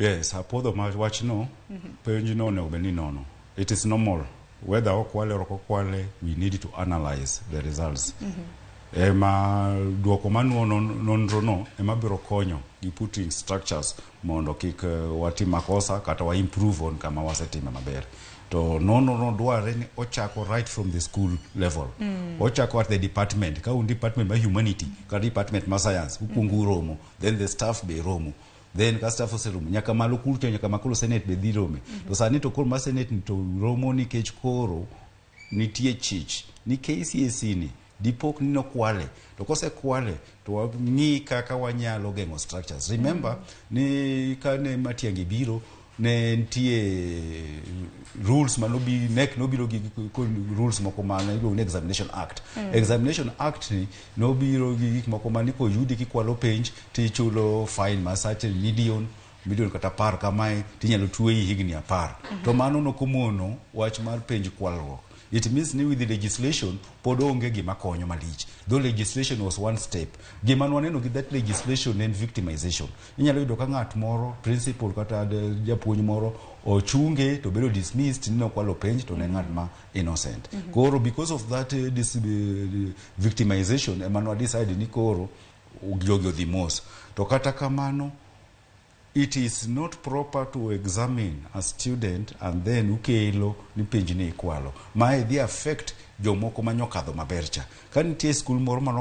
Yes, apuodho ma wachno. Penj no onego bed ni nono. It is normal. Whether okwale or ok okwale, we need to analyze the results. Ema duoko manuo nonro no ema biro konyo gi putting structures mondo kik watim makosa kata wa improve on kama wasetime maber. To nonro no dwarre ni ochako right from the school level. Ochako at the department. Ka un department ma humanity kata department ma science, ukuongo uromo, then the staff be romo. Then ka staff oseromo, nyaka malo kucho, nyaka makoro senate be dhi rome. To sani to koro ma senate ni to romo nikech koro nitie chich ni KCSE ni dipok ni nokwale. To kosekwale to wang'i kaka wanyalo geng'o structures. Remember ni kane Matiang'i biro, ne nitie rules manobi nek nobiro gi rules moko mane iluongo ni Examination Act. Examination Act ni nobiro gi gik moko mane koyudi kikwalo penj tichulo fine ma certain million million kata 10 kamae, tinyalo tweyi higni 10. To mano nokomono wach mar penj kwalruok. It means ni with the legislation pod onge gima konyo malich, though legislation was one step. Gima nwaneno gi that legislation en victimization. Inyalo yudo ka ng'at moro, principal kata japuonj moro, ochunge to bedo dismissed ni nokwalo penj, to ne ng'at ma innocent. Koro because of that this victimization ema nwa decide ni koro jogi odhi mos. To kata kamano, it is not proper to examine a student and then ukelo ni penj ni ikwalo. Mae dhi affect jomoko manyokadho maber cha. Ka nitie skul moro manokadho